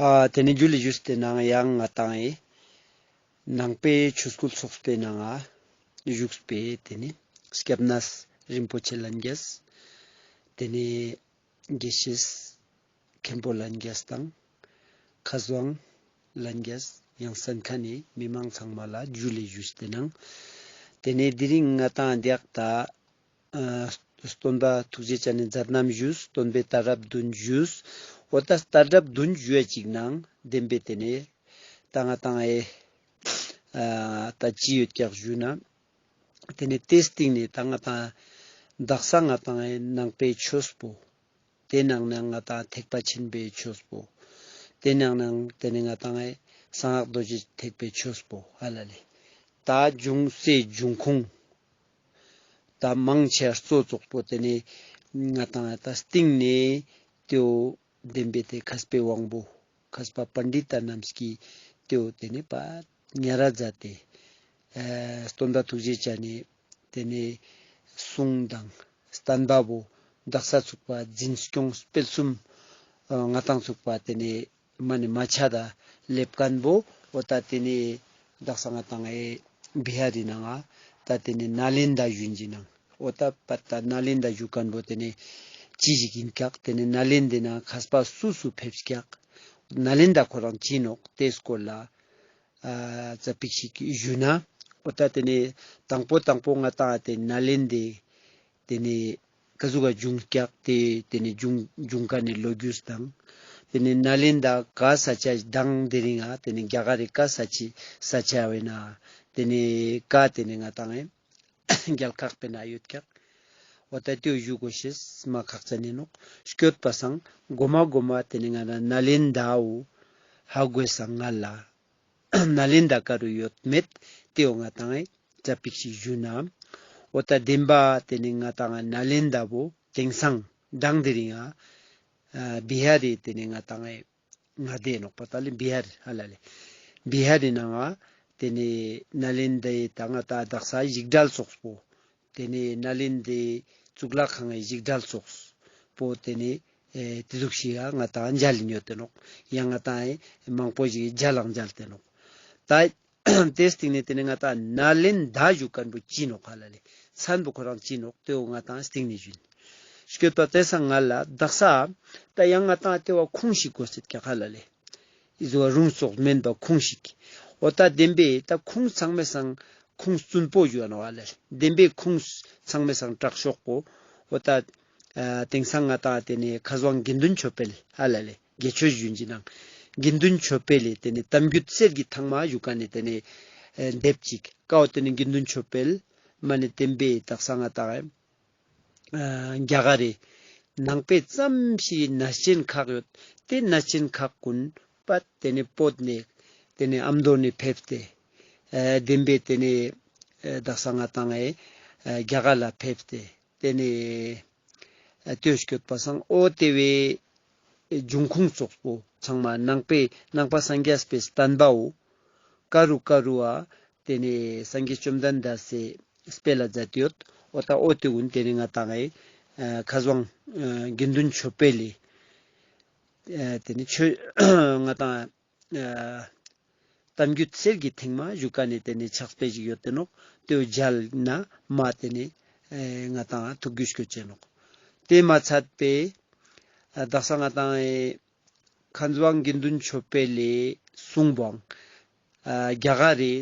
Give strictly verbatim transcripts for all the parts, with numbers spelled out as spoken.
ཨ་ཏེ་ནེ་ཇུ་ལེ་ཞུས་ཏེ་ནང་ཡང་ང་ཏང་ཨེ་ནང་པའི་ཆོས་སྐུལ་ཚོགས་པའི་ནང་ང་བཞུགས་པའི་ཏེ་ནེ་སྐྱབས་གནས་རིན་པོ་ཆེ་ལྷན་རྒྱས། ཏེ་ནེ་དགེ་བཤེས་མཁན་པོ་ལྷན་རྒྱས་དང་མཁས་དབང་ལྷན་རྒྱས་ཡང་གསན་མཁན་ནི་མི་མང་ཚང་མ་ལ་ཇུ་ལེ་ཞུས་ཏེ་ནང་། ཏེ་ནེ་དེ་རིང་ང་ཏང་དེ་ཡག་ད་ཨ་སྟོན་པ་ཐུགས་རྗེ་ཅན་ནི་མཛད་རྣམ་ཞུས། སྟོན་པའི་ལྟ་གྲུབ་བདུན་ཞུས། འོ་ད་ལྟ་གྲུབ་བདུན་ཞུ་ཡ་ཅིག་ནང་བདེན་པའི་ཏེ་ནེ་ད་ང་ཏང་ཨེ་ཨ་ད་ཅི་ཡོད་ཀྱག་ཞུ་ན། ཏེ་ནེ་ཏེ་སྟིང་ནེ་ད་ང་ཏང་དག་ས་ང་ཏང་ཨེ་ནང་པའི་ཆོས་པོ། ཏེ་ནང་ནེ་ང་ཏང་ཐེག་པ་ཆེན་པོའི་ཆོས་པོ། ཏེ་ནང་ནེ་ཏེ་ནེ་ང་ཏང་ཨེ་གསང་སྔགས་རྡོ་རྗེ་ཐེག་པའི་ཆོས་པོ་ཧ་ལ་ལེ། ད་འབྱུང་སའི་འབྱུང་ཁུངས། ད་མང་ཆེ་གཙོ་བཙུགས་པོ་ཏེ་ནེ་ང་ཏང་ད་སྟིང་ནེ་ཏེའོ་བདེན་པའི་ཏེ་མཁས་པའི་དབང་པོ་མཁས་པ་པཎྜི་ཏ་རྣམས་ཀྱིས་ཏེའོ་ཏེ་ནེ་པ་ཉ་ར་མཛད་དེ་ཨ་སྟོན་པ་ཐུགས་རྗེ་ཅན་ནི་ཏེ་ནེ་གསུང་དང་བསྟན་པ་བོ་དག་ས་ཚུགས་པ་འཛིན་སྐྱོང་སྤེལ་གསུམ་ཨ་ང་ཏང་ཚུགས་པ་ཏེ་ནེ་མ་ནེ་མ་ཆད་ད་ལེབ་མཁན་བོ་འོ་ད་ཏེ་ནེ་དག་ས་ང་ཏང་ཨེ་བི་ཧར་རི་ནང་ང་ད་ཏེ་ནེ་ནཱ་ལེནྡྲ་ཞུན་ཅིག་ནང་འོ་ད་པ་ད་ནཱ་ལེནྡྲ་ཞུ་མཁན་བོ་ཏེ་ནེ་ཅི་ཞིག་ཡིན་ཀྱག། ཏེ་ནེ་ནཱ་ལེནྡྲའི་ནང་མཁས་པ་སུ་སུ་ཕེབས་ཀྱག། ནཱ་ལེནྡྲ་ཁོ་རང་ཅི་ནོག་ཏེ་སྐོར་ལ་ཨ་ཙ་པིག་ཞིག་ཞུ་ན། འོ་ད་ཏེ་ནེ་དང་པོ་དང་པོ་ང་ཏང་ཏེ་ནཱ་ལེནྡྲའི་ཏེ་ནེ་ཀ་ཟུག་ག་བྱུང་ཀྱག་ཏེ་ཏེ་ནེ་བྱུང་བྱུང་མཁན་ནི་ལོ་རྒྱུས་དང་། ཏེ་ནེ་ནཱ་ལེནྡྲ་ག་ས་ཆ་དང་དེ་རིང་ང་ཏེ་ནེ་རྒྱ་གར་རི་ག་ས་ཆ་ས་ཆ་བས་ན་ཏེ་ནེ་ག་ཏེ་ནེ་ང་ཏང་ཨེ་རྒྱལ་ཁག་པའི་ནང་ཡོད་ཀྱག། འོ་ད་ཏེའོ་ཞུ་དགོས་ཤེས་མ་ཁག་ཅན་ཨིན་ནོག། སྐྱོད་པ་སང་གོ་མ་གོ་མ་ཏེ་ནེ་ང་ཏང་ནཱ་ལེནྡྲའོ་ཧ་གོ་སང་ང་ལ་ནཱ་ལེནྡྲ་ག་རུ་ཡོད་མེད་ཏེའོ་ང་ཏང་ཨེ་ཙ་པིག་ཞིག་ཞུ་ན། འོ་ད་བདེན་པ་ཏེ་ནེ་ང་ཏང་ནཱ་ལེནྡྲ་བོ་དེང་སང་དང་དེ་རིང་ང་ཨ་བི་ཧར་རི་ཏེ་ནེ་ང་ཏང་ཨེ་མངའ་སྡེ་ནོག་པ་ད་ལེ་བི་ཧར་ཧ་ལ་ལེ། བི་ཧར་རི་ནང་ང་ཏེ་ནེ་ནཱ་ལེནྡྲའི་ད་ང་ཏང་དག་ས་ཞིག་གྲལ་ཚོགས་པོ། ཏེ་ནེ་ནཱ་ལེནྡྲའི་གཙུག་ལག་ཁང་ངི་ཞིག་གྲལ་ཚོགས་པོ་ཏེ་ནེ་ཨེ་ཏེ་ཟུག་ཞིག་ཡ་ང་ཏང་མཇལ་ཡོད་དེ་ནོག། ཡང་ང་ཏང་ཨེ་མང་པོ་ཞིག་མཇལ་ལང་མཇལ་དེ་ནོག། ད་ཏེ་སྟིང་ནེ་ཏེ་ནེ་ང་ཏང་ནཱ་ལེནྡྲ་ཞུ་མཁན་བོ་ཅི་ནོག་ཧ་ལ་ལེ། མཚན་བོ་ཁོ་རང་ཅི་ནོག་ཏེའོ་ང་ཏང་སྟིང་ནེ་ཞུན། སྐྱོད་པ་ཏེ་སང་ང་ལ་དག་ས་ད་ཡང་ང་ཏང་ཏེ་བ་ཁུངས་ཤིག་དགོས་སེད་ཀྱག་ཧ་ལ་ལེ། ཨི་ཟུ་བ་རུང་སོགས་མེན་པ་ཁུངས་ཤིག། འོ་ད་བདེན་པའི་ད་ཁུངས་ཚང་མའི་སང་ཁུངས་བཙུན་པོ་ཞུ་བ་ནོག་ཧ་ལ་ལེ། བདེན་པའི་ཁུངས་ཚང་མའི་སང་དྲག་ཤོས་པོ། འོ་ད་ཨ་དེང་སང་ང་ཏང་ཏེ་ནེ་མཁས་དབང་དགེ་འདུན་ཆོས་འཕེལ་ཧ་ལ་ལེ། དགེ་ཆོས་ཞུན་ཅིག་ནང་དགེ་འདུན་ཆོས་འཕེལ་ལི་ཏེ་ནེ་གཏམ་རྒྱུད་གསེར་གྱི་ཐང་མ་ཞུ་མཁན་ནི་ཏེ་ནེ་ཨེ་དེབ་ཅིག་ཀའོ་ཏེ་ནེ་དགེ་འདུན་ཆོས་འཕེལ་མ་ནེ་བདེན་པའི་དག་ས་ང་ཏང་ཨ་རྒྱ་གར་རི་ནང་པའི་ཙམ་ཞིག་ན་ཆེན་ཁག་ཡོད། ཏེ་ན་ཆེན་ཁག་ཀུན་པ་ཏེ་ནེ་བོད་ནེ་ཏེ་ནེ་ཨ་མདོ་ནེ་ཕེབས་ཏེ་ཨ་བདེན་པའི་ཏེ་ནེ་ཨ་དག་ས་ང་ཏང་ཨེ་ཨ་རྒྱ་གར་ལ་ཕེབས་ཏེ་ཏེ་ནེ་ཨ་ཏེའོ་སྐྱོད་པ་སང་འོ་ཏེ་བའི་འབྱུང་ཁུངས་ཙོགས་པོ་ཚང་མ་ནང་པའི་ནང་པ་སངས་རྒྱས་པའི་བསྟན་པའོ་ཀ་རུ་ཀ་རུ་ཨ་ཏེ་ནེ་སངས་རྒྱས་བཅོམ་ལྡན་འདས་སི་སྤེལ་ལ་མཛད་དེ་ཡོད། འོ་ད་འོ་ཏེ་ཀུན་ཏེ་ནེ་ང་ཏང་ཨེ་ཨ་མཁས་དབང་ཨ་དགེ་འདུན་ཆོས་འཕེལ་ལི་ཨ་ཏེ་ནེ་ཆོས་ང་ཏང་ཨ་གཏམ་རྒྱུད་གསེར་གྱི་ཐང་མ་ཞུ་མཁན་ནི་ཏེ་ནེ་ཕྱག་དཔེ་ཞིག་ཡོད་དེ་ནོག། ཏེའོ་མཇལ་ན་མ་ཏེ་ནེ་ཨེ་ང་ཏང་ཐུགས་རྒྱུས་སྐྱོད་ཅེས་ནོག། ཏེ་མ་ཚད་པའི་ཨ་དག་ས་ང་ཏང་ཨེ་མཁས་དབང་དགེ་འདུན་ཆོས་འཕེལ་ལི་གསུང་བོའང་ཨ་རྒྱ་གར་རི་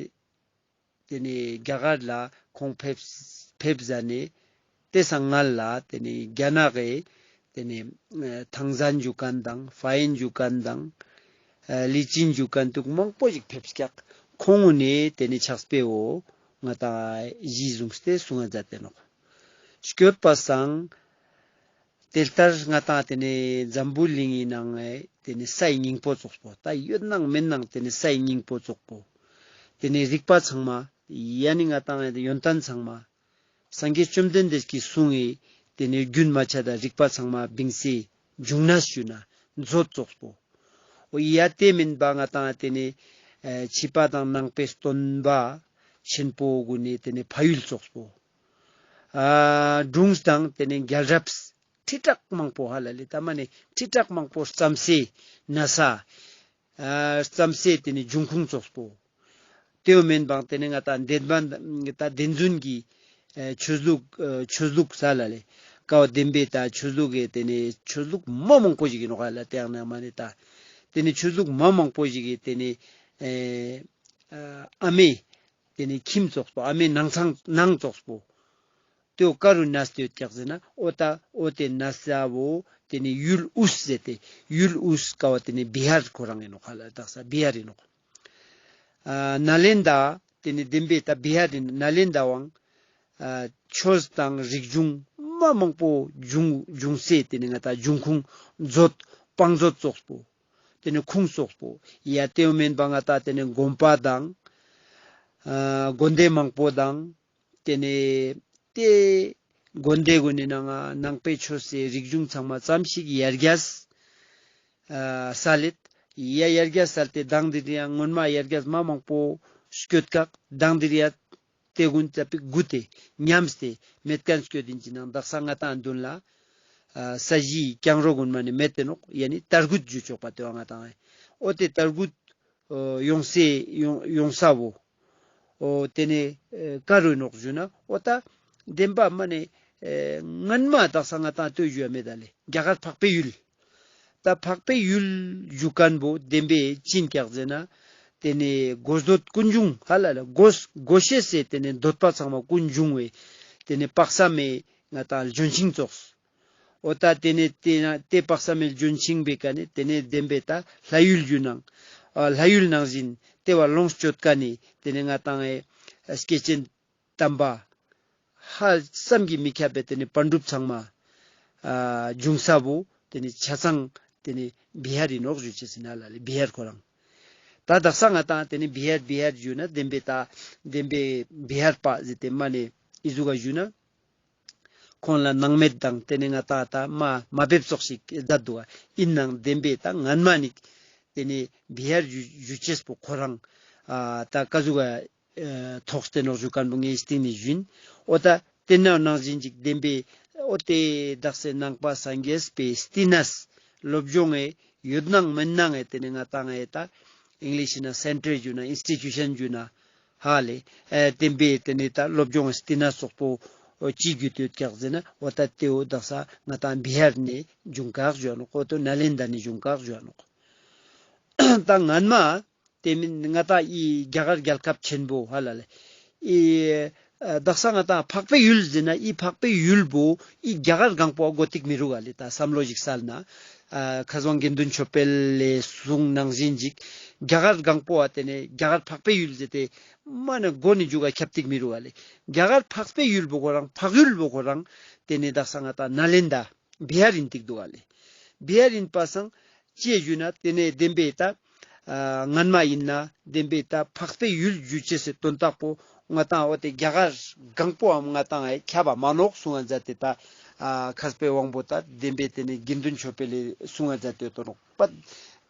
ཏེ་ནེ་རྒྱ་གར་ལ་ཁོང་ཕེབས་ཕེབས་ཟ་ནེ་ཏེ་སང་སྔ་ལ་ཏེ་ནེ་རྒྱ་ནག་གི་ཏེ་ནེ་ཨ་ཐང་ཟན་ཞུ་མཁན་དང་ཧྥ་ཡན་ཞུ་མཁན་དང་ཨ་ལི་ཅིན་ཞུ་མཁན་དུག་མང་པོ་ཞིག་ཕེབས་ཀྱག། ཁོང་ངུ་ནེ་ཏེ་ནེ་ཕྱག་དཔེའོ་ང་ཏང་གཞི་བཟུང་སྟེ་གསུང་ང་མཛད་དེ་ནོག། སྐྱོད་པ་སང་ཏེ་ལྟར་ང་ཏང་ཏེ་ནེ་འཛམ་བུ་གླིང་ངི་ནང་ང་ཏེ་ནེ་སའི་སྙིང་པོ་ཙོགས་པོ་ད་ཡོད་ནང་མེད་ནང་ཏེ་ནེ་སའི་སྙིང་པོ་ཙོགས་པོ་ཏེ་ནེ་རིག་པ་ཚང་མ་ཡ་ནི་ང་ཏང་ཡོན་ཏན་ཚང་མ་སངས་རྒྱས་བཅོམ་ལྡན་འདས་ཀྱི་གསུང་ངི་ཏེ་ནེ་རྒྱུན་མ་ཆད་ད་རིག་པ་ཚང་མ་བིང་སེ་འབྱུང་ན་ཞུ་ན་མཛོད་ཙོགས་པོ། འོ་ཡ་ཏེ་མེན་པ་ང་ཏང་ཏེ་ནེ་ཨ་ཕྱི་པ་དང་ནང་པའི་སྟོན་པ་ཆེན་པོ་གུན་ནི་ཏེ་ནེ་ཕ་ཡུལ་ཙོགས་པོ། ཨ་སྒྲུངས་དང་ཏེ་ནེ་རྒྱལ་རབས་ཁྲི་ཕྲག་མང་པོ་ཧ་ལ་ལེ་ད་མ་ནེ་ཁྲི་ཕྲག་མང་པོ་བརྩམས་སེ་ན་ས་ ཨ་བརྩམས་སའི་ཏེ་ནེ་འབྱུང་ཁུངས་ཙོགས་པོ། ཏེའོ་མེན་པང་ཏེ་ནེ་ང་ཏང་བདེན་པ་ད་བདེན་རྫུན་གྱི་ཨེ་ཆོས་ལུགས་ཨེ་ཆོས་ལུགས་ས་ལ་ལེ། ཀ་བ་བདེན་པའི་ད་ཆོས་ལུགས་ཀྱི་ཏེ་ནེ་ཆོས་ལུགས་མ་མང་པོ་ཞིག་ཡིན་ནོག་ཧ་ལ། ཏེ་ཡང་ན་མ་ནེ་ད་ཏེ་ནེ་ཆོས་ལུགས་མ་མང་པོ་ཞིག་གི་ཏེ་ནེ་ཨེ་ཨ་མེ་ཏེ་ནེ་ཁྱིམ་ཙོགས་པོ་ཨ་མེ་ནང་ཚང་ནང་ཙོགས་པོ། ཏེའོ་ཀ་རུ་ནས་ཏེ་ཡོད་ཀྱག་ཟེར་ན་འོ་ད་འོ་ཏེ་ནས་ས་བོ་ཏེ་ནེ་ཡུལ་དབུས་ཟེར་ཏེ་ཡུལ་དབུས་ཀ་བ་ཏེ་ནེ་བི་ཧར་ཁོ་རང་ཡིན་ནོག་ཧ་ལ། དག་ས་བི་ཧར་ཡིན་ནོག་ཨ་ནཱ་ལེན་ད་ཏེ་ནེ་བདེན་པའི་ད་བི་ཧར་ཡིན་ནཱ་ལེན་ད་བའང་ཨ་ཆོས་དང་རིག་གཞུང་མ་མང་པོ་འབྱུང་འབྱུང་སའི་ཏེ་ནེ་ང་ཏང་འབྱུང་ཁུངས་མཛོད་བང་མཛོད་ཙོགས་པོ་ཏེ་ནེ་ཁུངས་ཙོགས་པོ་ཡ་ཏེའོ་མེན་པ་ང་ཏང་ཏེ་ནེ་དགོན་པ་དང་ཨ་དགོན་སྡེ་མང་པོ་དང་ཏེ་ནེ་ཏེ་དགོན་སྡེ་གུན་ནི་ནང་ང་ནང་པའི་ཆོས་སི་རིག་གཞུང་ཚང་མ་ཙམ་ཞིག་ཡར་རྒྱས་ཨ་ས་ལེད་ཡ་ཡར་རྒྱས་ས་ལེད་ཏེ་མདང་དེ་རིང་ཡང་སྔོན་མ་ཡར་རྒྱས་མ་མང་པོ་སྐྱོད་ཀག་མདང་དེ་རིང་ཡ་ཏེ་གུན་ཙ་པིག་སྒུ་ཏེ་ཉམས་ཏེ་མེད་ཁན་སྐྱོད་ཡིན་ཅི་ནང་དག་ས་ང་ཏང་དུན་ལ་ཨ་ས་གཞི་རྐྱང་རོ་གུན་མ་ནེ་མེད་དེ་ནོག་ཡ་ནི་དར་རྒུད་ཞུ་ཆོག་པ་ཏེ་བ་ང་ཏང་ཨེ་འོ་ཏེ་དར་རྒུད་ཡོང་སེ་ཡོང་ཡོང་ས་བོ། འོ་ཏེ་ནེ་ཨེ་ཀ་རུ་ནོག་ཞུ་ན་འོ་ད་བདེན་པ་མ་ནེ་ཨེ་སྔན་མ་དག་ས་ང་ཏང་ལྟོས་ཞུ་ཡ་མེད་ད་ལེ། རྒྱ་གར་འཕགས་པའི་ཡུལ། ད་འཕགས་པའི་ཡུལ་ཞུ་ཁན་བོ་བདེན་པའི་ཅི་ཡིན་ཀྱག་ཟེར་ན་ཏེ་ནེ་དགོས་འདོད་ཀུན་འབྱུང་ཧ་ལ་ལ་དགོས་དགོས་ཤེས་སི་ཏེ་ནེ་འདོད་པ་ཚང་མ་ཀུན་འབྱུང་བའི་ཏེ་ནེ་དཔག་བསམ་མེ་ང་ཏང་ལྗོན་ཤིང་ཙོགས། འོ་ད་ཏེ་ནེ་ཏེ་ན་ཏེ་དཔག་བསམ་མེ་ལྗོན་ཤིང་བེ་ཀ་ནེ་ཏེ་ནེ་བདེན་པའི་ད་ལྷ་ཡུལ་ཞུ་ནང་ཨ་ལྷ་ཡུལ་ནང་བཞིན་ཏེ་བ་ལོངས་སྤྱོད་ཀ་ནེ་ཏེ་ནེ་ང་ཏང་ཨེ་སྐྱེས་ཆེན་དམ་པ་ཧ་བསམ་གྱིས་མི་ཁྱབ་པའི་ཏེ་ནེ་པཎ་གྲུབ་ཚང་མ་ཨ་བྱུང་ས་བོ་ཏེ་ནེ་ཆ་ཚང་ཏེ་ནེ་བི་ཧར་ཡིན་ནོག་ཞུ་ཅེས་ཟེར་ན་ལ་ལེ། བི་ཧར་ཁོ་རང་ད་དག་ས་ང་ཏང་ཏེ་ནེ་བི་ཧར་བི་ཧར་ཞུ་ན་བདེན་པའི་ད་བདེན་པའི་བི་ཧར་པ་ཟེར་ཏེ་མ་ནེ་ཨི་ཟུག་ག་ཞུ་ན། ཁོང་ལ་སྣང་མེད་དང་ཏེ་ནེ་ང་ཏང་ད་མ་མ་འབེབས་ཙོགས་ཤིག་མཛད་འདུག་ག་ཡིན་ནང་བདེན་པའི་ད་སྔན་མ་ནི་ཏེ་ནེ་བི་ཧར་ཞུ་ཞུ་ཅེས་པོ་ཁོ་རང་ཨ་ད་ཀ་ཟུག་ག་ཨེ་ཐོག་སྟེ་ནོག་ཞུ་ཁན་བོ་ངའི་སྟིང་ནེ་ཞུ་ཡིན། འོ་ད་ཏེ་ནང་ནང་བཞིན་ཅིག་བདེན་པའི་འོ་ཏེ་དག་སེ་ནང་པ་སངས་རྒྱས་པའི་སྟིང་ནེ་སློབ་སྦྱོང་ངེ་ཡོད་ནང་མེད་ནང་ངེ་ཏེ་ནེ་ང་ཏང་ངེ་ད་ཨིང་ལིཤ་ན་སེན་ཊར་ཞུ་ན་ཨིན་སི་ཊི་ཊུ་ཤན་ཞུ་ན་ཧ་ལེ། ཨེ་བདེན་པའི་ཏེ་ནེ་ད་སློབ་སྦྱོང་སྟིང་ནེ་སོགས་པོ་ཅི་རྒྱུད་དེ་ཡོད་ཀྱག་ཟེར་ན་འོ་ད་ཏེའོ་དག་ས་ང་ཏང་བི་ཧར་ནེ་བྱུང་ཀག་ཞུ་ནོག་འོ་ཏོ་ནཱ་ལེན་ད་ནེ་བྱུང་ཀག་ཞུ་ནོག་ད་སྔན་མ་ཏེ་མིན་ང་ཏང་ཨི་རྒྱ་གར་རྒྱལ་ཁབ་ཆེན་པོ་ཧ་ལ་ལེ། ཨི་ཨ་དག་ས་ང་ཏང་འཕགས་པའི་ཡུལ་ཟེར་ན་ཨི་འཕགས་པའི་ཡུལ་བོ་ཨི་རྒྱ་གར་གང་པོ་གོ་ཏིག་མི་རུག་ག་ལེ། ད་བསམ་བློ་ཞིག་སལ་ན་ཨ་ཁ་སང་དགེ་འདུན་ཆོས་འཕེལ་ལེ་གསུང་ནང་བཞིན་ཅིག་རྒྱ་གར་གང་པོ་ཨ་ཏེ་ནེ་རྒྱ་གར་འཕགས་པའི་ཡུལ་ཟེར་ཏེ་མ་ནེ་གོ་ནེ་འཇུག་ག་ཁྱབ་ཏིག་མི་རུག་ག་ལེ། རྒྱ་གར་འཕགས་པའི་ཡུལ་བོ་ཁོ་རང་འཕགས་ཡུལ་བོ་ཁོ་རང་ཏེ་ནེ་དག་ས་ང་ཏང་ནཱ་ལེན་ད་བི་ཧར་ཡིན་ཏིག་འདུག་ག་ལེ། བི་ཧར་ཡིན་པ་སང་ཅི་ཞུ་ན་ཏེ་ནེ་བདེན་པའི་ད་ཨ་སྔན་མ་ཡིན་ན་བདེན་པའི་ད་འཕགས་པའི་ཡུལ་ཞུ་ཅེས་སི་དོན་དག་པོ་ང་ཏང་འོ་ཏེ་རྒྱ་གར་གང་པོའམ་ང་ཏང་ཨེ་ཁྱབ་པ་མ་ནོག་གསུང་ང་མཛད་དེ་ད་ཨ་མཁས་པའི་དབང་པོ་ད་བདེན་པའི་ཏེ་ནེ་དགེ་འདུན་ཆོས་འཕེལ་ལེ་གསུང་ང་མཛད་དེ་ཡོད་དོ་ནོག་པ།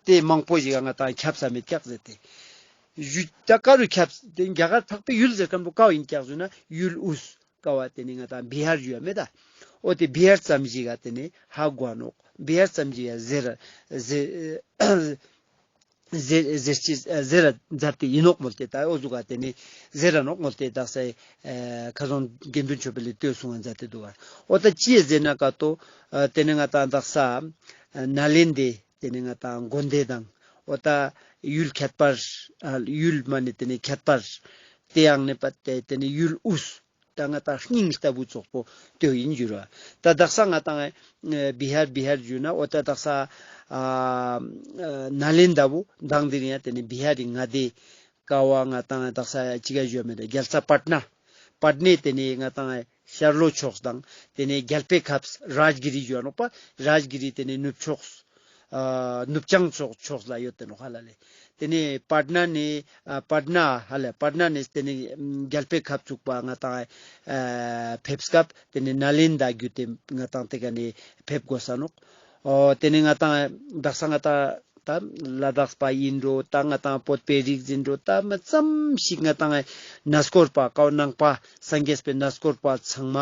ཏེ་མང་པོ་ཞིག་ང་ཏང་ཁྱབ་ས་མེད་ཀྱག་ཟེར་ཏེ། ཞུ་ད་ཀ་རུ་ཁྱབ་ཏེ་རྒྱ་གར་འཕགས་པའི་ཡུལ་ཟེར་ཁན་པོ་ཀ་བོ་ཡིན་ཀྱག་ཞུ་ན་ཡུལ་དབུས། ཀ་བ་ཏེ་ནེ་ང་ཏང་བི་ཧར་ཞུ་ཡ་མེད་ད། འོ་ཏེ་བི་ཧར་ཙམ་ཞིག་ག་ཏེ་ནེ་ཧ་གོ་ནོག་བི་ཧར་ཙམ་ཞིག་ག་ཟེར་ཟེར་ཟེར་ཟེར་ཅི་ཟེར་མཛད་དེ་ཡིན་ནོག་མོལ་ཏེ་ད་འོ་ཟུག་ག་ཏེ་ནེ་ཟེར་ར་ནོག་མོལ་ཏེ་དག་ས་ཨེ་ཁ་སང་དགེ་འདུན་ཆོས་འཕེལ་ལེ་ལྟོས་གསུང་ང་མཛད་དེ་འདུག་ག་འོ་ད་ཅི་ཟེར་ན་ཀ་ཏོ་ཨ་ཏེ་ནེ་ང་ཏང་དག་ས་ཨ་ནཱ་ལེན་དེ་ཏེ་ནེ་ང་ཏང་དགོན་སྡེ་དང་འོ་ད་ཡུལ་ཁྱད་པར་ཨ་ཡུལ་མ་ནེ་ཏེ་ནེ་ཁྱད་པར་ཏེ་ཡང་ནེ་པ་ཏེ་ཏེ་ནེ་ཡུལ་དབུས་ད་ང་ཏང་སྙིང་ལྟ་བུ་ཙོགས་པོ་ལྟོས་ཡིན་འགྱུར་བ། ད་དག་ས་ང་ཏང་ཨེ་བི་ཧར་བི་ཧར་ཞུ་ན་འོ་ད་དག་ས་ཨ་ནཱ་ལེན་ད་བོ་མདང་དེ་རིང་ཡང་ཏེ་ནེ་བི་ཧར་རི་ང་དེ་ཀ་བ་ང་ཏང་དག་ས་ཅི་ག་ཞུ་མེད་ད་རྒྱལ་ས་པཊ་ན། པཊ་ནེ་ཏེ་ནེ་ང་ཏང་ཤར་ལྷོ་ཕྱོགས་དང་ཏེ་ནེ་རྒྱལ་པོའི་ཁབ་རཱཇ་གི་རི་ཞུ་ནོག་པ། རཱཇ་གི་རི་ཏེ་ནེ་ནུབ་ཕྱོགས་ཨ་ནུབ་བྱང་ཕྱོགས་ཕྱོགས་ལ་ཡོད་དེ་ནོག་ཧ་ལ་ལེ། ཏེ་ནེ་པཊ་ན་ནེ་ཨ་པཊ་ན་ཧ་ལ་པཊ་ན་ནེ་ཏེ་ནེ་རྒྱལ་པོའི་ཁབ་ཚུགས་པ་ང་ཏང་ཨ་ཕེབས་སྐབས་ཏེ་ནེ་ནཱ་ལེན་ད་བརྒྱུད་དེ་ང་ཏང་ཏེ་ཀ་ནེ་ཕེབས་དགོས་ས་ནོག་འོ་ཏེ་ནེ་ང་ཏང་དག་ས་ང་ཏང་ ད་ལ་དྭགས་པ་ཨིན་འགྲོ། ད་ང་ཏང་བོད་པའི་རིགས་ཨིན་འགྲོ། ད་མི་ཙམ་ཞིག་ང་ཏང་གནས་སྐོར་པ་ཀའོ་ནང་པ་སངས་རྒྱས་པའི་གནས་སྐོར་པ་ཚང་མ་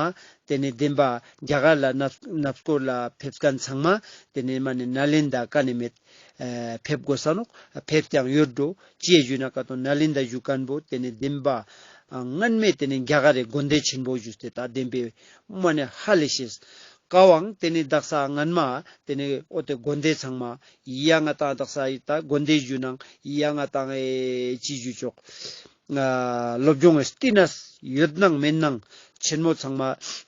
ཏེ་ནེ་བདེན་པ་རྒྱ་གར་ལ་གནས་གནས་སྐོར་ལ་ཕེབས་མཁན་ཚང་མ་ཏེ་ནེ་མ་ནེ་ནཱ་ལེནྡྲ་ཀ་ནེ་མེད་ཨ་ཕེབས་དགོས་ས་ནོག། ཕེབས་ཀྱང་ཡོད་འགྲོ། ཅི་ཞུ་ན་ཀ་ཏོ་ནཱ་ལེནྡྲ་ཞུ་མཁན་པོ་ཏེ་ནེ་བདེན་པ་ཨ་སྔན་མེ་ཏེ་ནེ་རྒྱ་གར་རི་དགོན་སྡེ་ཆེན་པོ་ཞུས་ཏེ་ད་བདེན་པའི་མ་ནེ་ཧ་ལས་ཤེས། ཀ་བོའང་ཏེ་ནེ་དག་ས་སྔན་མ་ཏེ་ནེ་འོ་ཏེ་དགོན་སྡེ་ཚང་མ་ཡ་ང་ཏང་དག་ས་ཡི་ད་དགོན་སྡེ་ཞུ་ནང་ཡ་ང་ཏང་ཨེ་ཅི་ཞུ་ཆོག། ཨ་སློབ་སྦྱོང་ངི་བསྟི་གནས་ཡོད་ནང་མེད་ནང་ཆེན་མོ་ཚང་མ་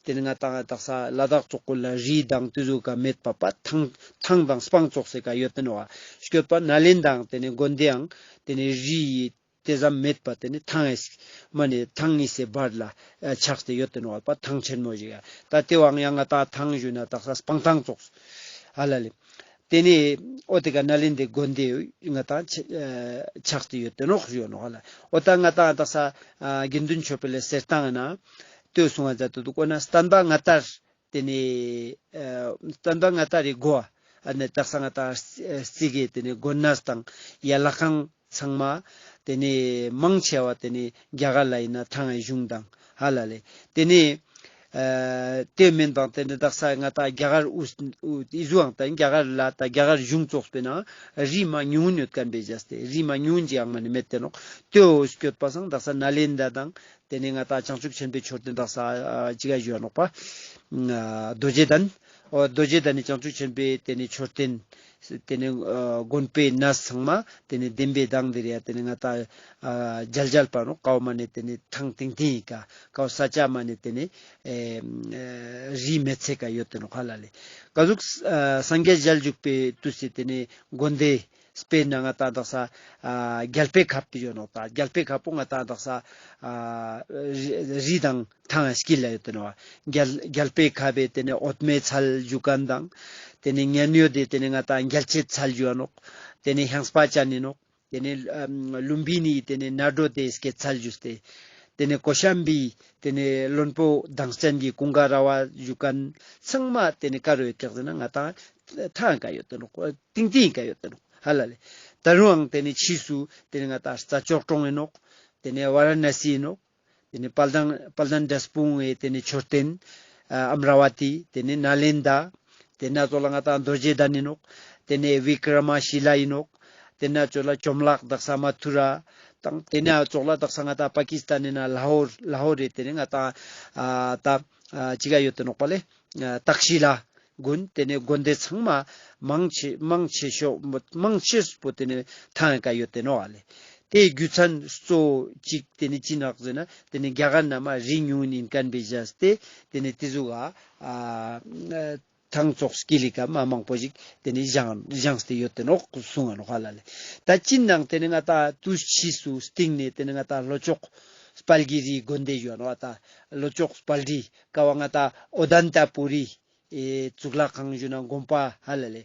ཏེ་ནེ་ང་ཏང་དག་ས་ལ་དྭགས་ཙོགས་ཀུན་ལ་རི་དང་ཏེ་ཟུག་ག་མེད་པ་པ་ཐང་ཐང་དང་སྤང་ཙོགས་སེ་ཀ་ཡོད་ཏེ་ནོག། སྐྱོད་པ་ནཱ་ལེནྡྲའང་ཏེ་ནེ་དགོན་སྡེའང་ཏེ་ནེ་རི་ཡི་ཏེ་ཙམ་མེད་པ་ཏེ་ནེ་ཐང་ངི་མ་ནེ་ཐང་ངི་སེ་བར་ལ་ཨ་ཆགས་ཏེ་ཡོད་ཏེ་ནོག་པ། ཐང་ཆེན་མོ་ཞིག་ཡ། ད་ཏེ་བོའང་ཡང་ང་ཏང་ཐང་ཞུ་ན་དག་ས་སྤང་ཐང་ཙོགས་ཧ་ལ་ལེ། ཏེ་ནེ་འོ་ཏེ་ཀ་ནཱ་ལེནྡྲའི་དགོན་སྡེ་ང་ཏང་ཆ་ཨ་ཆགས་ཏེ་ཡོད་ཏེ་ནོག་ཞུ་ནོག་ཧ་ལ། འོ་ད་ང་ཏང་དག་ས་ཨ་དགེ་འདུན་ཆོས་འཕེལ་ལེ་གསེར་ཐང་ན་ལྟོས་སོང་ང་མཛད་དེ་འདུག། འོ་ན་བསྟན་པ་སྔ་དར་ཏེ་ནེ་ཨ་བསྟན་པ་སྔ་དར་རི་འགོ་ཨ་ནེ་དག་ས་ང་ཏང་རྩི་གེ་ཏེ་ནེ་དགོན་གནས་དང་ཡ་ལྷ་ཁང་ཚང་མ་ཏེ་ནེ་མང་ཆེ་བ་ཏེ་ནེ་རྒྱ་གར་ལ་ཨིན་ན་ཐང་ངི་གཞུང་དང་ཧ་ལ་ལེ། ཏེ་ནེ་ཨ་ཏེ་མེན་དང་ཏེ་ནེ་དག་ས་ང་ཏང་རྒྱ་གར་དབུས་དབུས་ཨི་ཟུའང་ད་རྒྱ་གར་ལ་ད་རྒྱ་གར་གཞུང་ཙོགས་པའི་ནང་རི་མ་ཉུང་ཡོད་མཁན་པེ་ཇས་ཏེ་རི་མ་ཉུང་ཅིག་ཡང་མ་ནེ་མེད་ཏེ་ནོག། ཏེའོ་སྐྱོད་པ་སང་དག་ས་ནཱ་ལེནྡྲ་དང་ཏེ་ནེ་ང་ཏང་བྱང་ཆུབ་ཆེན་པོའི་མཆོད་རྟེན་དག་ས་ཨ་ཅི་ག་ཞུ་ཡ་ནོག་པ། ཨ་རྡོ་རྗེ་གདན། འོ་རྡོ་རྗེ་གདན་ནི་བྱང་ཆུབ་ཆེན་པོའི་ཏེ་ནེ་མཆོད་རྟེན། ཏེ་ནེ་ཨ་དགོན་པའི་གནས་ཚང་མ་ཏེ་ནེ་བདེན་པའི་གདངས་དེ་རེ་ཡ་ཏེ་ནེ་ང་ཏང་ཨ་མཇལ་མཇལ་པ་ནོག། ཀ་བོ་མ་ནེ་ཏེ་ནེ་ཐང་ཏིང་ཏིང་ཡི་ཀ་ཀ་བོ་ས་ཆ་མ་ནེ་ཏེ་ནེ་ཨེ་རི་མེད་ཚེ་ཀ་ཡོད་ཏེ་ནོག་ཧ་ལ་ལེ། ཀ་ཟུག་ཨ་སངས་རྒྱས་ཞལ་བཞུགས་པའི་དུས་སི་ཏེ་ནེ་དགོན་སྡེ་དཔེར་ན་ང་ཏང་དག་ས་ཨ་རྒྱལ་པོའི་ཁབ་ཏེ་ཡོད་ནོག། ད་རྒྱལ་པོའི་ཁབ་པོ་ང་ཏང་དག་ས་ཨ་རི་རི་དང་ཐང་ངི་དཀྱིལ་ལ་ཡོད་ཏེ་ནོག། རྒྱལ་རྒྱལ་པོའི་ཁབ་པའི་ཏེ་ནེ་འོད་མའི་ཚལ་ཞུ་མཁན་དང་། ཏེ་ནེ་མཉན་ཡོད་དེ་ཏེ་ནེ་ང་ཏང་རྒྱལ་བྱེད་ཚལ་ཞུ་བ་ནོག། ཏེ་ནེ་ཧང་སྤ་ཅན་ཨིན་ནོག། ཏེ་ནེ་ཨ་ལུམ་བི་ནི་ཏེ་ནེ་ནཱ་རོ་དེ་སྐྱེད་ཚལ་ཞུས་ཏེ། ཏེ་ནེ་ཀོ་ཤམ་བི་ཏེ་ནེ་བློན་པོ་མདངས་ཅན་གྱི་ཀུན་དགའ་ར་བ་ཞུ་མཁན་ཚང་མ་ཏེ་ནེ་ཀ་རུ་ཡོད་ཀྱག་ཟེར་ན་ང་ཏང་ཐང་ངི་ཀ་ཡོད་ཏེ་ནོག། ཏིང་ཏིང་ངི་ཀ་ཡོད་ཏེ་ནོག་ཧ་ལ་ལེ། ད་རུང་ཡང་ཏེ་ནེ་ཕྱིས་སུ་ཏེ་ནེ་ང་ཏང་རྩྭ་མཆོག་གྲོང་ཨིན་ནོག། ཏེ་ནེ་ཝ་ར་ཎ་སི་ཨིན་ནོག། ཏེ་ནེ་དཔལ་ལྡན་དཔལ་ལྡན་འབྲས་སྤུངས་ཏེ་ནེ་མཆོད་རྟེན་ཨ་ཨམ་ར་ཝ་ཏི། ཏེ་ནེ་ནཱ་ལེནྡྲ། ཏེ་ནེ་ཙོགས་ལ་ང་ཏང་རྡོ་རྗེ་གདན་ཨིན་ནོག། ཏེ་ནེ་བི་ཀྲ་མ་ཤི་ལ་ཨིན་ནོག། ཏེ་ནེ་ཙོགས་ལ་བཅོམ་བརླག་དག་ས་མ་ཐུ་ར་དང་། ཏེ་ནེ་ཙོགས་ལ་དག་ས་ང་ཏང་པ་ཀི་སི་ཐན་ནི་ན་ལ་ཧོར་ལ་ཧོར་རི་ཏེ་ནེ་ང་ཏང་ཨ་ད་ཨ་ཅི་ག་ཡོད་ཏེ་ནོག་པ་ལེ། ཨ་ཏག་ཤི་ལ། དགོན་ཏེ་ནེ་དགོན་སྡེ་ཚང་མ་མང་ཆེ་མང་ཆེ་ཤོས་མང་ཆེ་པོ་ཏེ་ནེ་ཐང་ངི་ཀ་ཡོད་ཏེ་ནོག་ཨ་ལེ། ཏེའི་རྒྱུ་མཚན་གཙོ་བོ་ཅིག་ཏེ་ནེ་ཅི་ནོག་ཟེར་ན་ཏེ་ནེ་རྒྱ་གར་ནང་མ་རི་ཉུང་ཨིན་མཁན་པེ་ཇས་ཏེ་ཏེ་ནེ་ཏེ་ཟུག་ག་ཨ་ཐང་ཙོགས་དཀྱིལ་ལི་ཀ་མ་མང་པོ་ཞིག་ཏེ་ནེ་བཞེངས་བཞེངས་ཏེ་ཡོད་ཏེ་ནོག་གསུང་ང་ནོག་ཧ་ལ་ལེ། ད་ཅི་ནང་ཏེ་ནེ་ང་ཏང་དུས་ཕྱིས་སུ་སྟིང་ནེ་ཏེ་ནེ་ང་ཏང་ལྷོ་ཕྱོགས་དཔལ་གྱི་རིའི་དགོན་སྡེ་ཞུ་བ་ནོག། ད་ལྷོ་ཕྱོགས་དཔལ་རི་ཀ་བོ་ང་ཏང་ཨོ་དན་ཏ་པུ་རི། ཨེ་གཙུག་ལག་ཁང་ཞུ་ན་དགོན་པ་ཧ་ལ་ལེ།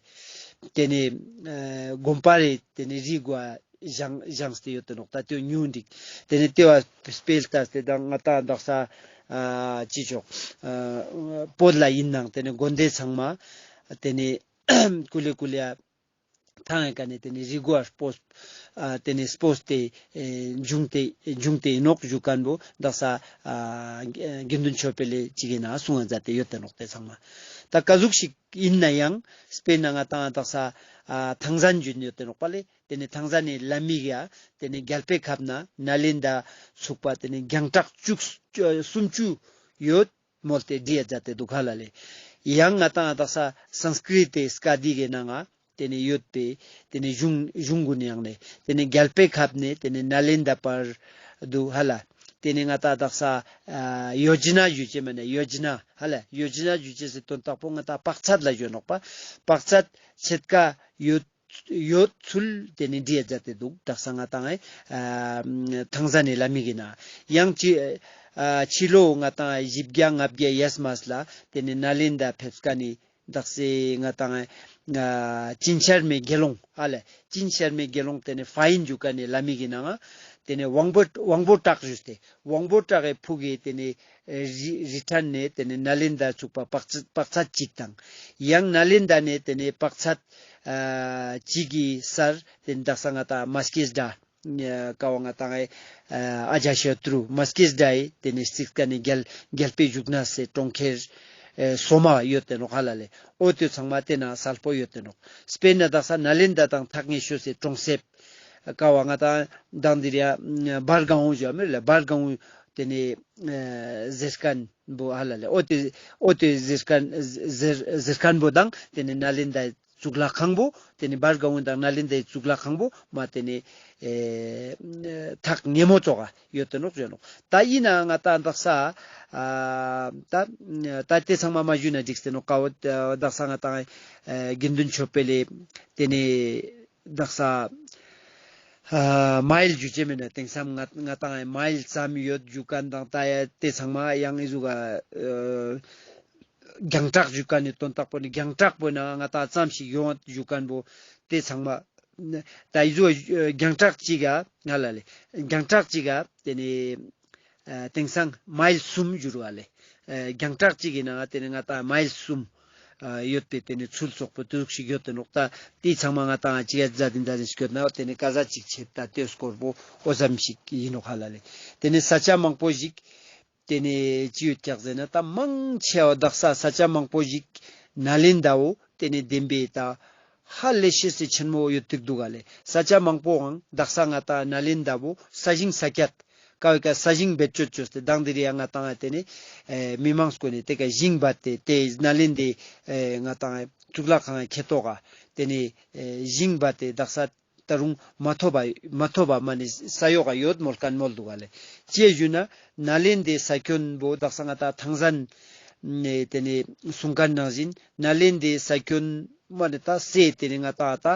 ཏེ་ནེ་ཨེ་དགོན་པ་རེ་ཏེ་ནེ་རི་གུ་བཞེངས་བཞེངས་ཏེ་ཡོད་ཏེ་ནོག། ད་ཏེ་ཉུང་འགྲིག། ཏེ་ནེ་ཏེ་བ་སྤེལ་ལྟས་ཏེ་དང་ང་ཏང་དག་ས་ཨ་ཅི་ཆོག་ཨ་བོད་ལ་ཨིན་ནང་ཏེ་ནེ་དགོན་སྡེ་ཚང་མ་ཏེ་ནེ་ཀུ་ལེ་ཀུ་ལེ་ཐང་ངི་ཀ་ནེ་ཏེ་ནེ་རི་གུ་བ་སྤོས་ཨ་ཏེ་ནེ་སྤོས་ཏེ་ཨེ་བྱུང་སྟེ་བྱུང་སྟེ་ཨིན་ནོག་ཞུ་མཁན་པོ་དག་ས་ཨ་དགེ་འདུན་ཆོས་འཕེལ་ལེ་ཅིག་གི་ནང་གསུང་ང་མཛད་དེ་ཡོད་ཏེ་ནོག། ཏེ་ཚང་མ་ད་ཀ་ཟུག་ཞིག་ཨིན་ན་ཡང་དཔེར་ན་ང་ཏང་དག་ས་ཨ་ཐང་ཟན་ཞུ་ནི་ཡོད་ཏེ་ནོག་པ་ལེ། ཏེ་ནེ་ཐང་ཟན་ནི་ལམ་མིག་ཡ་ཏེ་ནེ་རྒྱལ་པོའི་ཁབ་ན་ནཱ་ལེནྡྲ་ཚུག་པ་ཏེ་ནེ་རྒྱང་གྲགས་བཅུ་གསུམ་ཅུ་ཡོད་མོལ་ཏེ་བྲིའ་མཛད་དེ་འདུག་ཧ་ལ་ལེ། ཡང་ང་ཏང་དག་ས་སཾསྐྲྀཏ་ཏེ་སྐད་ཡིག་གི་ནང་ང་ཏེ་ནེ་ཡོད་པའི་ཏེ་ནེ་གཞུང་གཞུང་གུན་ཡང་ནེ་ཏེ་ནེ་རྒྱལ་པོའི་ཁབ་ནེ་ཏེ་ནེ་ནཱ་ལེནྡྲ་བར་དུ་ཧ་ལ། ཏེ་ནེ་ང་ཏང་དག་ས་ཨ་ཡོ་ཇ་ན་ཞུ་ཅེས་མ་ནེ་ཡོ་ཇ་ན་ཧ་ལ། ཡོ་ཇ་ན་ཞུ་ཅེས་སི་དོན་དག་པོ་ང་ཏང་དཔག་ཚད་ལ་ཞུ་ནོག་པ། དཔག་ཚད་ཕྱེད་ཀ་ཡོད་ཡོད་ཚུལ་ཏེ་ནེ་བྲིའ་མཛད་དེ་འདུག། དག་ས་ང་ཏང་ཨ་ཐང་ཟན་ནི་ལམ་མིག་གི་ནང་ཡང་ཅི་ཨ་ཕྱི་ལོ་ང་ཏང་བཞི་བརྒྱ་ལྔ་བརྒྱ་ཡས་མས་ལ་ཏེ་ནེ་ནཱ་ལེནྡྲ་ཕེབས་མཁན་ནི་དག་ས་ང་ཏང་ཨ་ཅིན་ཤར་མའི་དགེ་སློང་ཧ་ལ། ཅིན་ཤར་མའི་དགེ་སློང་ཏེ་ནེ་ཧྥ་ཡིན་ཞུ་མཁན་ནི་ལམ་མིག་གི་ནང་ཏེ་ནེ་དབང་པོ་དབང་པོ་བྲག་ཞུས་ཏེ་དབང་པོ་བྲག་གི་ཕུག་གི་ཏེ་ནེ་རི་རི་ཕྲན་ནེ་ཏེ་ནེ་ནཱ་ལེནྡྲ་ཚུག་པ་དཔག་ཚད་དཔག་ཚད་ཅིག་དང་། ཡང་ནཱ་ལེནྡྲ་ནེ་ཏེ་ནེ་དཔག་ཚད་ ཨ་ཅིག་གི་སར་ཏེ་ནེ་དག་ས་ང་ཏང་མ་སྐྱེས་དགྲ་ཀ་བོ་ང་ཏང་ཨ་ཨ་ཇ་ཤ་ཏྲུ་མ་སྐྱེས་དགྲ་ཡི་ཏེ་ནེ་རྩིག་ཀ་ནེ་རྒྱལ་རྒྱལ་པོའི་བཞུགས་གནས་སི་གྲོང་ཁྱེར་ཨེ་སོ་མ་ཡོད་དེ་ནོག་ཧ་ལ་ལེ། འོ་ཏེ་ཚང་མ་ཏེ་ན་སལ་པོ་ཡོད་དེ་ནོག། སྤེར་ན་དག་ས་ནཱ་ལེནྡྲ་དང་ཐག་ཉེ་ཤོས་སི་གྲོང་གསེབ་ཀ་བོ་ང་ཏང་དང་དེ་རིང་འབར་གང་བོ་ཞུ་མེད་ལེ། འབར་གང་བོ་ཏེ་ནེ་ཨེ་ཟེར་ཁན་བོ་ཧ་ལ་ལེ། འོ་ཏེ་འོ་ཏེ་ཟེར་ཁན་ཟེར་ཟེར་ཁན་བོ་དང་ཏེ་ནེ་ནཱ་ལེནྡྲའི་གཙུག་ལག་ཁང་བོ་ཏེ་ནེ་འབར་གང་བོ་དང་ནཱ་ལེནྡྲའི་གཙུག་ལག་ཁང་བོ་མ་ཏེ་ནེ་ཨེ་ཐག་ཉེ་མོ་ཙོགས་ཡོད་དེ་ནོག་ཞུ་ནོག། ད་ཨིན་ན་ང་ཏང་དག་ས་ཨ་ད་ད་ཏེ་ཚང་མ་མ་ཞུས་ན་འགྲིག་སྟེ་ནོག། ཀ་བོ་དག་ས་ང་ཏང་ཨེ་དགེ་འདུན་ཆོས་འཕེལ་ལེ་ཏེ་ནེ་དག་ས་ཨ་མ་ཡལ་ཞུ་ཅེས་མེད་ན་དེང་སང་ང་ང་ཏང་མ་ཡལ་ཙམ་ཡོད་ཞུ་ཁན་དང་ད་ཡ་ཏེ་ཚང་མ་ཡང་ཨི་ཟུག་ག་ཨ་རྒྱང་གྲགས་ཞུ་ཁན་ནི་དོན་དག་པོ་ནི་རྒྱང་གྲགས་པོ་ན་ང་ཏང་ཙམ་ཞིག་ཡོང་ཞུ་ཁན་བོ་ཏེ་ཚང་མ་ད་ཨི་ཟུག་རྒྱང་གྲགས་ཅིག་ག་ང་ལ་ལེ་རྒྱང་གྲགས་ཅིག་ག་ཏེ་ནེ་ཨ་དེང་སང་མ་ཡལ་གསུམ་ཞུ་རུ་བ་ལེ། ཨ་རྒྱང་གྲགས་ཅིག་གི་ནང་ཏེ་ནེ་ང་ཏང་མ་ཡལ་གསུམ་ཨ་ཡོད་པའི་ཏེ་ནེ་ཚུལ་ཙོགས་པོ་ཏེ་ཟུག་ཞིག་ཡོད་དེ་ནོག། ད་ཏེ་ཚང་མ་ང་ཏང་ཅི་ག་ཛ་དིན་ཛ་དིན་སྐྱོད་ན་ཏེ་ནེ་ཀ་ཟ་ཅིག་ཆེད་ད་ཏེ་སྐོར་བོ་འོ་ཙམ་ཞིག་ཨིན་ནོག་ཧ་ལ་ལེ། ཏེ་ནེ་ས་ཆ་མང་པོ་ཞིག་ཏེ་ནེ་ཅི་ཡོད་ཀྱག་ཟེར་ན་ད་མང་ཆེ་བ་དག་ས་ས་ཆ་མང་པོ་ཞིག་ནཱ་ལེནྡྲ་བོ་ཏེ་ནེ་བདེན་པའི་ད་ཧ་ལས་ཤེས་སི་ཆེན་མོ་ཡོད་ཏིག་འདུག་ག་ལེ། ས་ཆ་མང་པོའང་དག་ས་ང་ཏང་ནཱ་ལེནྡྲ་བོ་ས་ཞིང་ས་ཀྱད་ཀ་བོའི་ཀ་ས་ཞིང་བེད་སྤྱོད་བཅོས་ཏེ་དང་དེ་རིང་ང་ཏང་ཏེ་ནེ་ཨེ་མི་མང་སྐོར་ནེ་ཏེ་ཀ་ཞིང་བད་དེ་ཏེ་ནཱ་ལེནྡྲའི་ཨེ་ང་ཏང་གཙུག་ལག་ཁང་ཁེ་ཏོག་ག་ཏེ་ནེ་ཨེ་ཞིང་བད་དེ་དག་ས་ད་རུང་མ་ཐོབ་པ་མ་ཐོབ་པ་མ་ནེ་ས་ཡོག་ག་ཡོད་མོལ་ཁན་མོལ་འདུག་ག་ལེ། ཅི་ཞུ་ན་ནཱ་ལེནྡྲའི་ས་ཁྱོན་བོ་དག་ས་ང་ཏང་ཐང་ཟན་ནེ་ཏེ་ནེ་གསུང་ཁན་ནང་བཞིན་ནཱ་ལེནྡྲའི་ས་ཁྱོན་མ་ནེ་ད་སེ་ཏེ་ནེ་ང་ཏང་ད་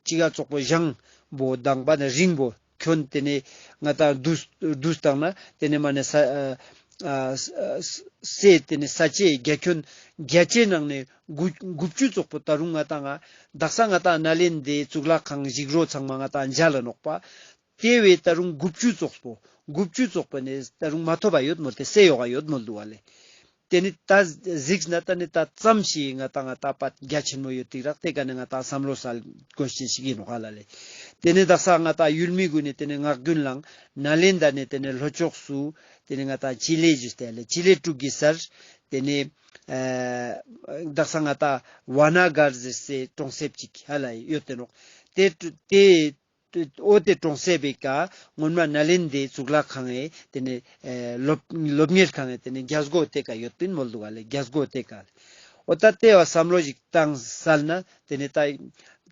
ཅི་ག་ཙོགས་པོ་ཞང་བོ་དང་པ་ནེ་རིང་བོ་ཁྱོན་ཏེ་ནེ་ང་ཏང་བསྡུས་བསྡུས་བཏང་ན་ཏེ་ནེ་མ་ནེ་ས་ཨ་ཨ་ས་ས་ཏེ་ནེ་ས་ཆའི་རྒྱ་ཁྱོན་རྒྱ་ཆའི་ནང་ནེ་དགུ་དགུ་བཅུ་ཙོགས་པོ་ད་རུང་ང་ཏང་ང་དག་ས་ང་ཏང་ནཱ་ལེནྡྲའི་གཙུག་ལག་ཁང་ཞིག་རོ་ཚང་མ་ང་ཏང་མཇལ་ལ་ནོག་པ། ཏེ་བོའི་ད་རུང་དགུ་བཅུ་ཙོགས་པོ་དགུ་བཅུ་ཙོགས་པོ་ནེ་ད་རུང་མ་ཐོབ་པ་ཡོད་མོལ་ཏེ་ས་ཡོག་ག་ཡོད་མོལ་འདུག་ག་ལེ། ཏེ་ནེ་ད་གཟིགས་ན་ད་ནི་ད་ཙམ་ཞིག་ང་ཏང་ང་ད་པ་རྒྱ་ཆེན་མོ་ཡོད་ཏིག་རག་ཏེ་ཀ་ནེ་ང་ཏང་བསམ་བློ་སལ་དགོས་ཤེས་ཤིག་ཨིན་ནོག་ཧ་ལ་ལེ། ཏེ་ནེ་དག་ས་ང་ཏང་ཡུལ་མི་གུན་ནི་ཏེ་ནེ་ངག་རྒྱུན་ལའང་ནཱ་ལེནྡྲ་ནེ་ཏེ་ནེ་ལྷོ་ཕྱོགས་སུ་ཏེ་ནེ་ང་ཏང་ཅི་ལེ་ཞུས་ཏེ་ལེ་ཅི་ལེ་དྲུག་གི་སར་ཏེ་ནེ་ཨ་དག་ས་ང་ཏང་ཝ་ན་གར་ཟེར་སའི་གྲོང་གསེབ་ཅིག་ཧ་ལ་ཡོད་དེ་ནོག། ཏེ་ཏེ་འོ་ཏེ་གྲོང་གསེབ་བོའི་ཀ་སྔོན་མ་ནཱ་ལེནྡྲའི་གཙུག་ལག་ཁང་ངི་ཏེ་ནེ་ཨེ་སློབ་སློབ་གཉེར་ཁང་ངི་ཏེ་ནེ་རྒྱ་སྒོ་ཏེ་ཀ་ཡོད་པིན་མོལ་འདུག་ག་ལེ། རྒྱ་སྒོ་ཏེ་ཀ་ལེ། འོ་ད་ཏེ་བ་བསམ་བློ་ཞིག་བཏང་སལ་ན་ཏེ་ནེ་ད་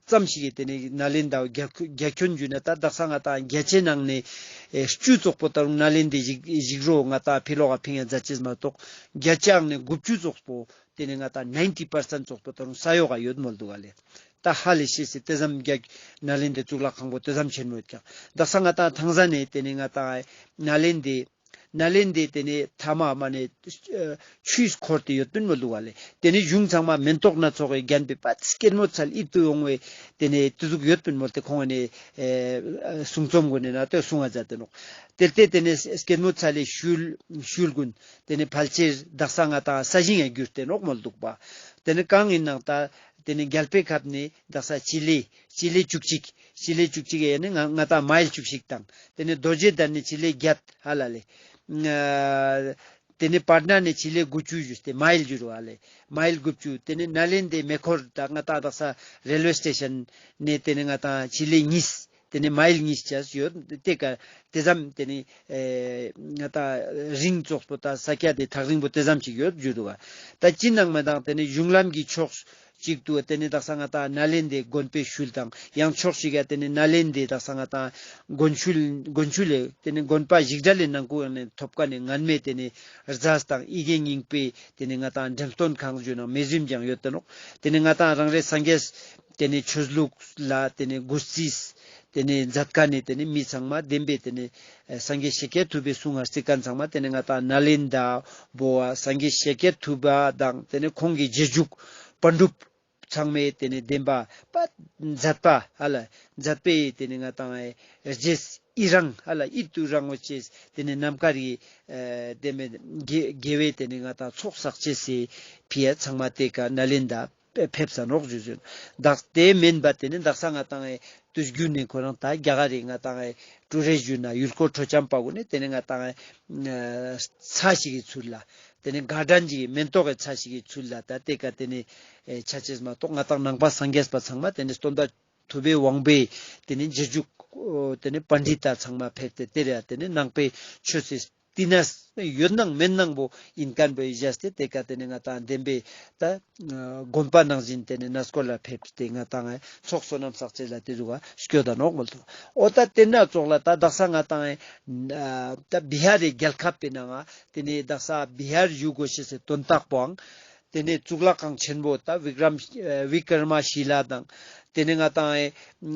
ཙམ་ཞིག་གི་ཏེ་ནེ་ནཱ་ལེནྡྲ་རྒྱ་རྒྱ་ཁྱོན་ཞུ་ན་ད་དག་ས་ང་ཏང་རྒྱ་ཆའི་ནང་ནེ་ཨེ་བཅུ་ཙོགས་པོ་ད་རུང་ནཱ་ལེནྡྲའི་ཞིག་ཞིག་རོ་ང་ཏང་ཕི་ལོག་ག་ཕིང་ཡ་མཛད་ཅེས་མ་གཏོགས་རྒྱ་ཆའི་ནང་ནེ་དགུ་བཅུ་ཙོགས་པོ་ཏེ་ནེ་ང་ཏང་ནའིན་ཊི་པར་སེན་ཊ་ཙོགས་པོ་ད་རུང་ས་ཡོག་ག་ཡོད་མོལ་འདུག་ག་ལེ། ད་ཧ་ལས་ཤེས་སི་ཏེ་ཙམ་རྒྱ་ནཱ་ལེནྡྲའི་གཙུག་ལག་ཁང་པོ་ཏེ་ཙམ་ཆེན་མོ་ཡོད་ཀྱག། དག་ས་ང་ཏང་ཐང་ཟན་ནེ་ཏེ་ནེ་ང་ཏང་ནཱ་ལེནྡྲའི་ནཱ་ལེནྡྲའི་ཏེ་ནེ་ཐའ་མ་མ་ནེ་ཨ་ཆུས་འཁོར་ཏེ་ཡོད་པིན་མོལ་འདུག་ག་ལེ། ཏེ་ནེ་གཞུང་ཚང་མ་མེན་ཏོག་སྣ་ཚོགས་སི་རྒྱན་པའི་པད་སྐྱེད་མོས་ཚལ་ཡིད་དུ་འོང་བའི་ཏེ་ནེ་ཏེ་ཟུག་ཡོད་པིན་མོལ་ཏེ་ཁོང་ནེ་ཨེ་གསུང་རྩོམ་གུན་ནི་ནང་ཏེ་གསུང་ང་མཛད་དེ་ནོག། ཏེ་ལྟའི་ཏེ་ནེ་སྐྱེད་མོས་ཚལ་ལི་ཤུལ་ཤུལ་གུན་ཏེ་ནེ་ཕལ་ཆེར་དག་ས་ང་ཏང་ས་ཞིང་ཡང་གྱུར་ཏེ་ནོག་མོལ་འདུག་པ། ཏེ་ནེ་གང་ཨིན་ནའང་ད་ཏེ་ནེ་རྒྱལ་པོའི་ཁབ་ནེ་དག་ས་ཅི་ལེ་ཅི་ལེ་བཅུ་གཅིག་ཅི་ལེ་བཅུ་གཅིག་ཡ་ནི་ང་ང་ཏང་མའིལ་བཅུ་གཅིག་དང་ཏེ་ནེ་རྡོ་རྗེ་གདན་ནེ་ཅི་ལེ་བརྒྱད་ཧ་ལ་ལེ། ཨ་ཏེ་ནེ་པཊ་ན་ནེ་ཅི་ལེ་དགུ་བཅུ་ཞུས་ཏེ་མའིལ་ཞུ་རུ་ཧ་ལེ། མའིལ་དགུ་བཅུ། ཏེ་ནེ་ནཱ་ལེནྡྲའི་མེ་འཁོར་ད་ང་ཏང་དག་ས་རེལ་ཝེ་སི་ཊེ་ཤན་ནེ་ཏེ་ནེ་ང་ཏང་ཅི་ལེ་གཉིས། ཏེ་ནེ་མའིལ་གཉིས་ཅས་ཡོད། ཏེ་ཀ་ཏེ་ཙམ་ཏེ་ནེ་ཨེ་ང་ཏང་རིང་ཙོགས་པོ་ད་ས་ཀྱད་ཏེ་ཐག་རིང་པོ་ཏེ་ཙམ་ཅིག་ཡོད་ཞུ་འདུག་ག། ད་ཅི་ནང་མ་དང་ཏེ་ནེ་གཞུང་ལམ་གྱི་ཕྱོགས་གཅིག་ཏུ་ཏེ་ནེ་དག་ས་ང་ཏང་ནཱ་ལེནྡྲའི་དགོན་པའི་ཤུལ་དང་ཡང་ཕྱོགས་ཤིག་ག་ཏེ་ནེ་ནཱ་ལེནྡྲའི་དག་ས་ང་ཏང་དགོན་ཤུལ་དགོན་ཤུལ་ལེ་ཏེ་ནེ་དགོན་པ་ཞིག་གྲལ་ལེ་ནང་ཁུལ་ནེ་ཐོབ་ཀ་ནེ་སྔན་མའི་ཏེ་ནེ་རྫས་དང་ཡི་གེ་རྙིང་པའི་ཏེ་ནེ་ང་ཏང་འགྲེམས་སྟོན་ཁང་ཞུ་ན་མི་ཟིམ་ཀྱང་ཡོད་དེ་ནོག། ཏེ་ནེ་ང་ཏང་རང་རེ་སངས་རྒྱས་ཏེ་ནེ་ཆོས་ལུགས་ལ་ཏེ་ནེ་གུས་བརྩི་ཏེ་ནེ་མཛད་ཁན་ནི་ཏེ་ནེ་མི་ཚང་མ་བདེན་པའི་ཏེ་ནེ་ཨེ་སངས་རྒྱས་ཤཱཀྱ་ཐུབ་པའི་གསུང་ང་བརྩི་ཁན་ཚང་མ་ཏེ་ནེ་ང་ཏང་ནཱ་ལེནྡྲ་བོ་བ་སངས་རྒྱས་ཤཱཀྱ་ཐུབ་པ་དང་ཏེ་ནེ་ཁོང་གི་རྗེས་འཇུག་པཎ་གྲུབ་ཚང་མའི་ཏེ་ནེ་བདེན་པ་པ་མཛད་པ་ཧ་ལ་མཛད་པའི་ཏེ་ནེ་ང་ཏང་ཨེ་རྗེས་ཡི་རང་ཧ་ལ་ཡིད་དུ་རང་བ་ཅེས་ཏེ་ནེ་རྣམ་དཀར་གྱི་ཨེ་བདེན་པའི་དགེ་དགེ་བའི་ཏེ་ནེ་ང་ཏང་ཚོགས་བསགས་ཅེས་སི་ཕི་ཡ་ཚང་མ་ཏེ་ཀ་ནཱ་ལེནྡྲ་ ཕེབས་ས་ནོག་ཞུས་ཟེར། དག་དེ་མེན་པ་དེ་ནི་དག་ས་ང་ཏང་ཨེ་དུས་རྒྱུན་ནས་ཁོ་རང་ད་རྒྱ་གར་རི་ང་ཏང་ཨེ་ཀྲུ་རེ་ཞུ་ན་ཡུལ་སྐོར་སྤྲོ་འཆམ་པ་གུན་ནི་དེ་ནི་ང་ཏང་ཨེ་ཚ་ཞིག་གི་ཚུལ་ལ་དེ་ནི་གར་ཌེན་ཞིག་གི་མེན་ཏོག་གི་ཚ་ཞིག་གི་ཚུལ་ལ་ད་དེ་ཀ་དེ་ནི་ཨེ་ཆ་ཅེས་མ་གཏོགས་ང་ཏང་ནང་པ་སངས་རྒྱས་པ་ཚང་མ་དེ་ནི་སྟོན་པ་ཐུབ་པའི་དབང་པོའི་དེ་ནི་རྗེས་འཇུག་དེ་ནི་པཎྜི་ཏ་ཚང་མ་ཕེབས་ཏེ་དེ་རེ་དེ་ནི་ནང་པའི་ཆོས་སི་སྟི་ན་ཡོད་ནང་མེད་ནང་བོ་ཨིན་ཁན་བོ་ཡི་བཞག་སྟེ་དེ་ཀ་དེ་ནི་ང་ཏང་བདེན་པའི་ད་དགོན་པ་ནང་བཞིན་དེ་ནི་གནས་སྐོར་ལ་ཕེབས་ཏེ་ང་ཏང་ཚོགས་བསོད་ནམས་བསགས་ཅེས་ལ་དེ་ཟུག་ག་སྐྱོད་ད་ནོག་མོལ་ཏོ། འོ་ད་དེ་ན་ཙོགས་ལ་ད་དག་ས་ང་ཏང་ད་བི་ཧར་རི་རྒྱལ་ཁབ་པའི་ནང་ང་དེ་ནི་དག་ས་བི་ཧར་ཞུ་དགོས་ཤེས་སི་དོན་དག་པོའང་དེ་ནས་གཙུག་ལག་ཁང་ཆེན་མོ་ད་བི་ཀྲམ་ཨ་བི་ཀྲ་མ་ཤི་ལ་དང་། དེ་ནས་ང་ཏང་ཨེ་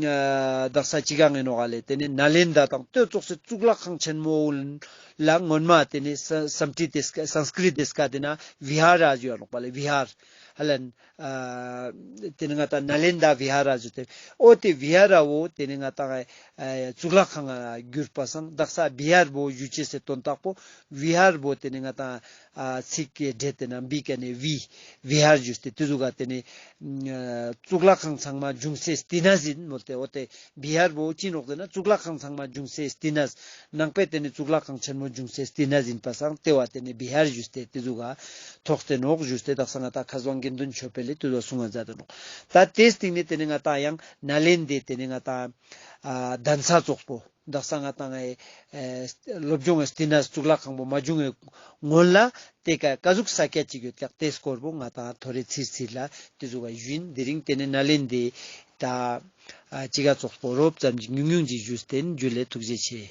ཨ་དག་ས་ཅི་ག་ངེ་ནོག་ལེ། དེ་ནས་ནཱ་ལེན་དྲ་དང་དེ་ཙོགས་སི་གཙུག་ལག་ཁང་ཆེན་མོ་ལ་སྔོན་མ་དེ་ནས་ས་སཾ་སྐྲྀ་ཏ་དེ་སྐད་སཾ་སྐྲྀ་ཏ་དེ་སྐད་དེ་ན་བི་ཧར་ཞུ་ཡ་ནོག་པ་ལེ། བི་ཧར་ཧ་ལན་ཨ་དེ་ནས་ང་ཏང་ནཱ་ལེན་དྲ་བི་ཧར་ཞུ་སྟེ། འོ་དེ་བི་ཧར་བོ་དེ་ནས་ང་ཏང་ཨེ་གཙུག་ལག་ཁང་ང་གྱུར་པ་སང་དག་ས་བི་ཧར་བོ་ཞུ་ཅེས་སི་དོན་དག་པོ་བི་ཧར་བོ་དེ་ནི་ང་ཏང་ཨ་ཚིག་གི་སྒྲས་དེ་ན་བི་ཀ་ནེ་བི་བི་ཧར་ཞུས་ཏེ་དེ་ཟུག་ག་དེ་ནི་ཨ་གཙུག་ལག་ཁང་ཚང་མ་འབྱུང་སའི་སྟི་ན་ཨིན་མོལ་ཏེ། འོ་དེ་བི་ཧར་བོ་ཅི་ནོག་ཟེར་ན་གཙུག་ལག་ཁང་ཚང་མ་འབྱུང་སའི་སྟི་ན། ནང་པའི་དེ་ནི་གཙུག་ལག་ཁང་ཆེན་མོ་འབྱུང་སའི་སྟི་ན་ཨིན་པ་སང་དེ་བོ་དེ་ནི་བི་ཧར་ཞུས་ཏེ་དེ་ཟུག་ག་ཐོགས་ཏེ་ནོག་ཞུས་ཏེ། དག་ས་ང་ཏང་མཁས་དབང་དགེ་འདུན་ཆོས་འཕེལ་ལེ་དེ་ཟུག་གསུང་ང་མཛད་དེ་ནོག། ད་དེའི་སྟིང་ནེ་དེ་ནི་ང་ཏང་ཡང་ནཱ་ལེནྡྲའི་དེ་ནི་ང་ཏང་ཨ་གདན་ས་ཙོགས་པོ་དག་ས་ང་ཏང་ཨེ་ཨེ་སློབ་སྦྱོང་ངི་སྟི་ན་གཙུག་ལག་ཁང་པོ་མ་བྱུང་ངི་སྔོན་ལ་དེ་ཀ་ཀ་ཟུག་ས་ཀྱད་ཅིག་ཡོད་ཀྱག། དེ་སྐོར་པོ་ང་ཏང་ཐོ་རེ་ཚིར་ཚིར་ལ་དེ་ཟུག་ག་ཞུ་ཨིན། དེ་རིང་དེ་ནི་ནཱ་ལེནྡྲའི་ད་ཨ་ཅི་ག་ཙོགས་པོ་རོབ་ཙམ་ཅིག་ཉུང་ཉུང་ཅིག་ཞུས་ཏེ་ཨིན། ཇུ་ལེ། ཐུགས་རྗེ་ཆེ།